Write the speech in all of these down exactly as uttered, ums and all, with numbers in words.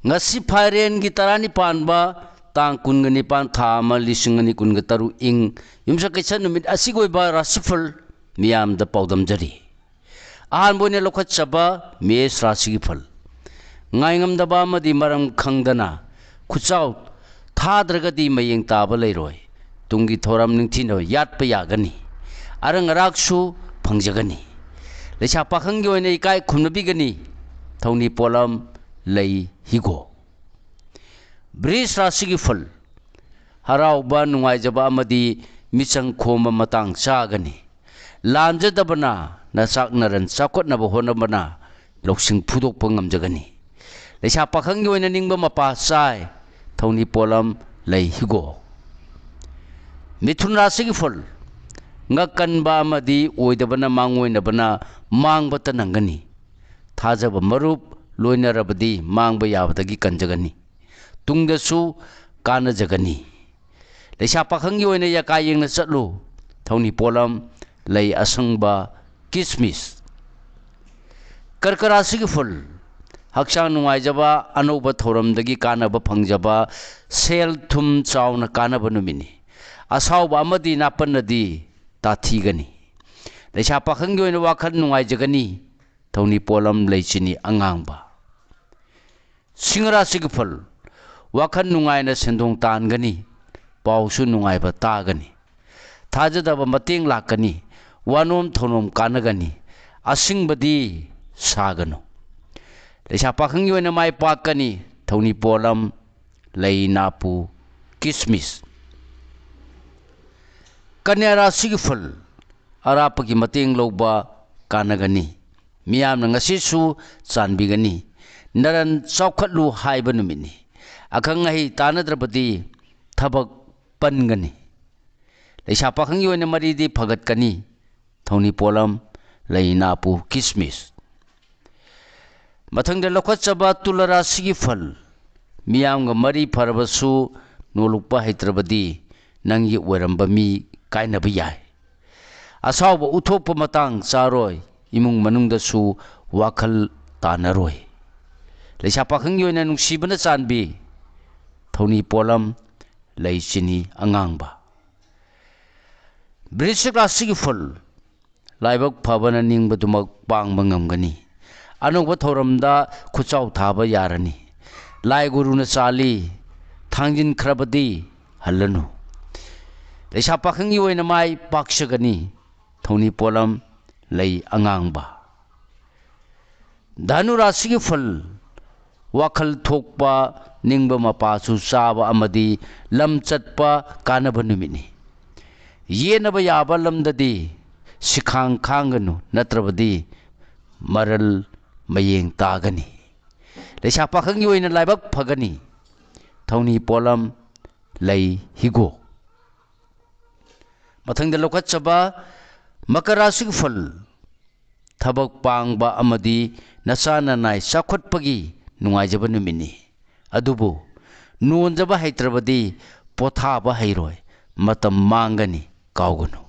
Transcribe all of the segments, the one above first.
ꯉꯁꯤ ꯐꯥꯏꯔꯦꯟꯒꯤ ꯇꯔꯥꯅꯤꯄꯥꯟꯕ, ꯇꯥꯡ ꯀꯨꯟꯒ ꯅꯤꯄꯥꯟ, ꯊꯥ ꯑꯃ, ꯂꯤꯁꯤꯡ ꯑꯅꯤ ꯀꯨꯟꯒ ꯇꯔꯨꯛ, ꯏꯪ ꯌꯨꯝꯁꯀꯩꯁ ꯅꯨꯃꯤꯠ ꯑꯁꯤꯒꯤ ꯑꯣꯏꯕ ꯔꯥꯁꯤꯐꯜ ꯃꯤꯌꯥꯝꯗ ꯄꯥꯎꯗꯝꯖꯔꯤ꯫ ꯑꯍꯥꯟꯕ ꯑꯣꯏꯅ ꯂꯧꯈꯠꯆꯕ ꯃꯦꯁ ꯔꯥꯁꯤꯒꯤ ꯐꯜ꯫ ꯉꯥꯏꯉꯝꯗꯕ ꯑꯃꯗꯤ ꯃꯔꯝ ꯈꯪꯗꯅ ꯈꯨꯠꯆꯥꯎ ꯊꯥꯗ꯭ꯔꯒꯗꯤ ꯃꯌꯦꯡ ꯇꯥꯕ ꯂꯩꯔꯣꯏ꯫ ꯇꯨꯡꯒꯤ ꯊꯧꯔꯝ ꯅꯤꯡꯊꯤꯅ ꯌꯥꯠꯄ ꯌꯥꯒꯅꯤ꯫ ꯑꯔꯪ ꯑꯔꯥꯛꯁꯨ ꯐꯪꯖꯒꯅꯤ꯫ ꯂꯩꯁꯥ ꯄꯥꯈꯪꯒꯤ ꯑꯣꯏꯅ ꯏꯀꯥꯏ ꯈꯨꯝꯅꯕꯤꯒꯅꯤ꯫ ꯊꯧꯅꯤ ꯄꯣꯠꯂꯝ ꯂꯩ ꯍꯤꯒꯣꯛ꯫ ꯕ꯭ꯔꯤꯖ ꯔꯥꯁꯤꯒꯤ ꯐꯜ꯫ ꯍꯔꯥꯎꯕ, ꯅꯨꯡꯉꯥꯏꯖꯕ ꯑꯃꯗꯤ ꯃꯤꯆꯪ ꯈꯣꯝꯕ ꯃꯇꯥꯡ ꯆꯥꯒꯅꯤ꯫ ꯂꯥꯟꯖꯗꯕꯅ ꯅꯆꯥꯛ ꯅꯔꯟ ꯆꯥꯎꯈꯠꯅꯕ ꯍꯣꯠꯅꯕꯅ ꯂꯧꯁꯤꯡ ꯐꯨꯗꯣꯛꯄ ꯉꯝꯖꯒꯅꯤ꯫ ꯂꯩꯁꯥ ꯄꯥꯈꯪꯒꯤ ꯑꯣꯏꯅ ꯅꯤꯡꯕ ꯃꯄꯥ ꯆꯥꯏ꯫ ꯊꯧꯅꯤ ꯄꯣꯠꯂꯝ ꯂꯩ ꯍꯤꯒꯣꯛ꯫ ꯃꯤꯊꯨꯟ ꯔꯥꯁꯤꯒꯤ ꯐꯜ꯫ ꯉꯛꯀꯟꯕ ꯑꯃꯗꯤ ꯑꯣꯏꯗꯕꯅ ꯃꯥꯡꯑꯣꯏꯅꯕꯅ ꯃꯥꯡꯕꯇ ꯅꯪꯒꯅꯤ꯫ ꯊꯥꯖꯕ ꯃꯔꯨꯞ ꯂꯣꯏꯅꯔꯕꯗꯤ ꯃꯥꯡꯕ ꯌꯥꯕꯗꯒꯤ ꯀꯟꯖꯒꯅꯤ꯫ ꯇꯨꯡꯗꯁꯨ ꯀꯥꯟꯅꯖꯒꯅꯤ꯫ ꯂꯩꯁꯥ ꯄꯥꯈꯪꯒꯤ ꯑꯣꯏꯅ ꯌꯥꯀꯥ ꯌꯦꯡꯅ ꯆꯠꯂꯨ꯫ ꯊꯧꯅꯤ ꯄꯣꯠꯂꯝ ꯂꯩ ꯑꯁꯪꯕ, ꯀꯤꯁꯃꯤꯁ꯫ ꯀꯔꯀ ꯔꯥꯁꯤꯒꯤ ꯐꯜ꯫ ꯍꯛꯆꯥꯡ ꯅꯨꯡꯉꯥꯏꯖꯕ, ꯑꯅꯧꯕ ꯊꯧꯔꯝꯗꯒꯤ ꯀꯥꯟꯅꯕ ꯐꯪꯖꯕ, ꯁꯦꯜ ꯊꯨꯝ ꯆꯥꯎꯅ ꯀꯥꯟꯅꯕ ꯅꯨꯃꯤꯠꯅꯤ꯫ ꯑꯁꯥꯎꯕ ꯑꯃꯗꯤ ꯅꯥꯄꯟꯅꯗꯤ ꯇꯥꯊꯤꯒꯅꯤ꯫ ꯂꯩꯁꯥ ꯄꯥꯈꯪꯒꯤ ꯑꯣꯏꯅ ꯋꯥꯈꯜ ꯅꯨꯡꯉꯥꯏꯖꯒꯅꯤ꯫ ꯊꯧꯅꯤ ꯄꯣꯠꯂꯝ ꯂꯩꯆꯤꯅꯤ ꯑꯉꯥꯡꯕ꯫ ꯁꯤꯡꯍ ꯔꯥꯁꯤꯒꯤ ꯐꯜ꯫ ꯋꯥꯈꯜ ꯅꯨꯡꯉꯥꯏꯅ ꯁꯦꯟꯗꯣꯡ ꯇꯥꯟꯒꯅꯤ꯫ ꯄꯥꯎꯁꯨ ꯅꯨꯡꯉꯥꯏꯕ ꯇꯥꯒꯅꯤ꯫ ꯊꯥꯖꯗꯕ ꯃꯇꯦꯡ ꯂꯥꯛꯀꯅꯤ꯫ ꯋꯥꯅꯣꯝ ꯊꯧꯅꯣꯝ ꯀꯥꯟꯅꯒꯅꯤ꯫ ꯑꯁꯤꯡꯕꯗꯤ ꯁꯥꯒꯅꯨ꯫ ꯂꯩꯁꯥ ꯄꯥꯈꯪꯒꯤ ꯑꯣꯏꯅ ꯃꯥꯏ ꯄꯥꯛꯀꯅꯤ꯫ ꯊꯧꯅꯤ ꯄꯣꯠꯂꯝ ꯂꯩ ꯅꯥꯄꯨ, ꯀꯤꯁꯃꯤꯁ꯫ ꯀꯟꯌꯥ ꯔꯥꯁꯤꯒꯤ ꯐꯜ꯫ ꯑꯔꯥꯞꯄꯒꯤ ꯃꯇꯦꯡ ꯂꯧꯕ ꯀꯥꯟꯅꯒꯅꯤ꯫ ꯃꯤꯌꯥꯝꯅ ꯉꯁꯤꯁꯨ ꯆꯥꯟꯕꯤꯒꯅꯤ꯫ ꯅꯔꯟ ꯆꯥꯎꯈꯠꯂꯨ ꯍꯥꯏꯕ ꯅꯨꯃꯤꯠꯅꯤ꯫ ꯑꯈꯪ ꯑꯍꯩ ꯇꯥꯟꯅꯗ꯭ꯔꯕꯗꯤ ꯊꯕꯛ ꯄꯟꯒꯅꯤ꯫ ꯂꯩꯁꯥ ꯄꯥꯈꯪꯒꯤ ꯑꯣꯏꯅ ꯃꯔꯤꯗꯤ ꯐꯒꯠꯀꯅꯤ꯫ ꯊꯧꯅꯤ ꯄꯣꯠꯂꯝ ꯂꯩ ꯅꯥꯄꯨ, ꯀꯤꯁꯃꯤꯁ꯫ ꯃꯊꯪꯗ ꯂꯧꯈꯠꯆꯕ ꯇꯨꯂꯥ ꯔꯥꯁꯤꯒꯤ ꯐꯜ꯫ ꯃꯤꯌꯥꯝꯒ ꯃꯔꯤ ꯐꯔꯕꯁꯨ ꯅꯣꯂꯨꯛꯄ ꯍꯩꯇ꯭ꯔꯕꯗꯤ ꯅꯪꯒꯤ ꯑꯣꯏꯔꯝꯕ ꯃꯤ ꯀꯥꯏꯅꯕ ꯌꯥꯏ꯫ ꯑꯁꯥꯎꯕ ꯎꯠꯊꯣꯛꯄ ꯃꯇꯥꯡ ꯆꯥꯔꯣꯏ꯫ ꯏꯃꯨꯡ ꯃꯅꯨꯡꯗꯁꯨ ꯋꯥꯈꯜ ꯇꯥꯅꯔꯣꯏ꯫ ꯂꯩꯁꯥ ꯄꯥꯈꯪꯒꯤ ꯑꯣꯏꯅ ꯅꯨꯡꯁꯤꯕꯅ ꯆꯥꯟꯕꯤ ꯊꯧꯅꯤ ꯄꯣꯠꯂꯝ ꯂꯩ ꯆꯤꯅꯤ ꯑꯉꯥꯡꯕ꯫ ꯕ꯭ꯔꯤꯁꯤꯛ ꯔꯥꯁꯤꯒꯤ ꯐꯨꯜ ꯂꯥꯏꯕꯛ ꯐꯕꯅ ꯅꯤꯡꯕꯗꯨꯃꯛ ꯄꯥꯡꯕ ꯉꯝꯒꯅꯤ꯫ ꯑꯅꯧꯕ ꯊꯧꯔꯝꯗ ꯈꯨꯠꯆꯥꯎ ꯊꯥꯕ ꯌꯥꯔꯅꯤ꯫ ꯂꯥꯏ ꯒꯨꯔꯨꯅ ꯆꯥꯜꯂꯤ, ꯊꯥꯡꯖꯤꯟꯈ꯭ꯔꯕꯗꯤ ꯍꯜꯂꯅꯨ꯫ ꯂꯩꯁꯥ ꯄꯥꯈꯪꯒꯤ ꯑꯣꯏꯅ ꯃꯥꯏ ꯄꯥꯛꯆꯒꯅꯤ꯫ ꯊꯧꯅꯤ ꯄꯣꯠꯂꯝ ꯂꯩ ꯑꯉꯥꯡꯕ꯫ ꯙꯅꯨ ꯔꯥꯁꯤꯒꯤ ꯐꯜ, ꯋꯥꯈꯜ ꯊꯣꯛꯄ, ꯅꯤꯡꯕ ꯃꯄꯥꯁꯨ ꯆꯥꯕ ꯑꯃꯗꯤ ꯂꯝ ꯆꯠꯄ ꯀꯥꯟꯅꯕ ꯅꯨꯃꯤꯠꯅꯤ꯫ ꯌꯦꯠꯅꯕ ꯌꯥꯕ ꯂꯝꯗꯗꯤ ꯁꯤꯈꯥꯡ ꯈꯥꯡꯒꯅꯨ, ꯅꯠꯇ꯭ꯔꯕꯗꯤ ꯃꯔꯜ ꯃꯌꯦꯡ ꯇꯥꯒꯅꯤ꯫ ꯂꯩꯁꯥ ꯄꯥꯈꯪꯒꯤ ꯑꯣꯏꯅ ꯂꯥꯏꯕꯛ ꯐꯒꯅꯤ꯫ ꯊꯧꯅꯤ ꯄꯣꯠꯂꯝ ꯂꯩ ꯍꯤꯒꯣꯛ꯫ ꯃꯊꯪꯗ ꯂꯧꯈꯠꯆꯕ ꯃꯀꯔ ꯔꯥꯁꯤꯒꯤ ꯐꯜ, ꯊꯕꯛ ꯄꯥꯡꯕ ꯑꯃꯗꯤ ꯅꯆꯥ ꯅꯅꯥꯏ ꯆꯥꯎꯈꯠꯄꯒꯤ ꯅꯨꯡꯉꯥꯏꯖꯕ ꯅꯨꯃꯤꯠꯅꯤ꯫ ꯑꯗꯨꯕꯨ ꯅꯣꯟꯖꯕ ꯍꯩꯇ꯭ꯔꯕꯗꯤ ꯄꯣꯊꯥꯕ ꯍꯩꯔꯣꯏ, ꯃꯇꯝ ꯃꯥꯡꯒꯅꯤ, ꯀꯥꯎꯒꯅꯨ꯫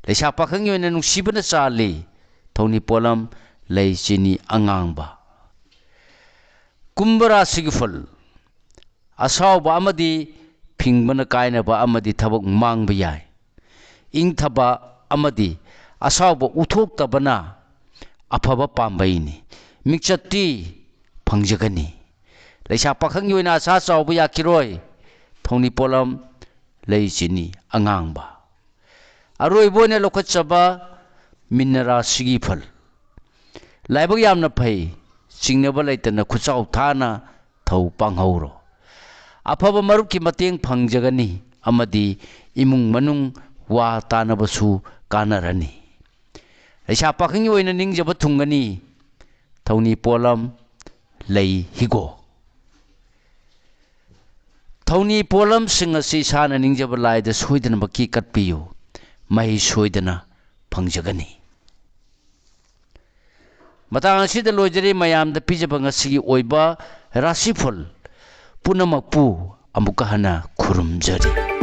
ꯂꯩꯁꯥ ꯄꯥꯈꯪꯒꯤ ꯑꯣꯏꯅ ꯅꯨꯡꯁꯤꯕꯅ ꯆꯥꯜꯂꯤ꯫ ꯊꯧꯅꯤ ꯄꯣꯠꯂꯝ ꯂꯩ ꯆꯤꯅꯤ ꯑꯉꯥꯡꯕ꯫ ꯀꯨꯝꯚ ꯔꯥꯁꯤꯒꯤ ꯐꯜ, ꯑꯁꯥꯎꯕ ꯑꯃꯗꯤ ꯐꯤꯡꯕꯅ ꯀꯥꯏꯅꯕ ꯑꯃꯗꯤ ꯊꯕꯛ ꯃꯥꯡꯕ ꯌꯥꯏ꯫ ꯏꯪꯊꯕ ꯑꯃꯗꯤ ꯑꯁꯥꯎꯕ ꯎꯠꯊꯣꯛꯇꯕꯅ ꯑꯐꯕ ꯄꯥꯝꯕꯩꯅꯤ꯫ ꯃꯤꯡꯆꯠꯇꯤ ꯐꯪꯖꯒꯅꯤ꯫ ꯂꯩꯁꯥ ꯄꯥꯈꯪꯒꯤ ꯑꯣꯏꯅ ꯑꯁꯥ ꯆꯥꯎꯕ ꯌꯥꯈꯤꯔꯣꯏ꯫ ꯊꯧꯅꯤ ꯄꯣꯠꯂꯝ ꯂꯩ ꯆꯤꯅꯤ ꯑꯉꯥꯡꯕ꯫ ꯑꯔꯣꯏꯕ ꯑꯣꯏꯅ ꯂꯧꯈꯠꯆꯕ ꯃꯤꯟꯅ ꯔꯥꯁꯤꯒꯤ ꯐꯜ꯫ ꯂꯥꯏꯕꯛ ꯌꯥꯝꯅ ꯐꯩ꯫ ꯆꯤꯡꯅꯕ ꯂꯩꯇꯅ ꯈꯨꯠꯆꯥꯎ ꯊꯥꯅ ꯊꯧ ꯄꯥꯡꯍꯧꯔꯣ꯫ ꯑꯐꯕ ꯃꯔꯨꯞꯀꯤ ꯃꯇꯦꯡ ꯐꯪꯖꯒꯅꯤ ꯑꯃꯗꯤ ꯏꯃꯨꯡ ꯃꯅꯨꯡ ꯋꯥ ꯇꯥꯅꯕꯁꯨ ꯀꯥꯟꯅꯔꯅꯤ꯫ ꯂꯩꯁꯥ ꯄꯥꯈꯪꯒꯤ ꯑꯣꯏꯅ ꯅꯤꯡꯖꯕ ꯊꯨꯡꯒꯅꯤ꯫ ꯊꯧꯅꯤ ꯄꯣꯠꯂꯝ ꯂꯩ ꯍꯤꯒꯣ꯫ ꯊꯧꯅꯤ ꯄꯣꯠꯂꯝꯁꯤꯡ ꯑꯁꯤ ꯏꯁꯥꯅ ꯅꯤꯡꯖꯕ ꯂꯥꯏꯗ ꯁꯣꯏꯗꯅꯃꯛꯀꯤ ꯀꯠꯄꯤꯌꯨ꯫ ꯃꯍꯩ ꯁꯣꯏꯗꯅ ꯐꯪꯖꯒꯅꯤ꯫ ꯃꯇꯥꯡ ꯑꯁꯤꯗ ꯂꯣꯏꯖꯔꯦ꯫ ꯃꯌꯥꯝꯗ ꯄꯤꯖꯕ ꯉꯁꯤꯒꯤ ꯑꯣꯏꯕ ꯔꯥꯁꯤꯐꯜ ꯄꯨꯝꯅꯃꯛꯄꯨ ꯑꯃꯨꯛꯀ ꯍꯟꯅ ꯈꯨꯔꯨꯝꯖꯔꯤ꯫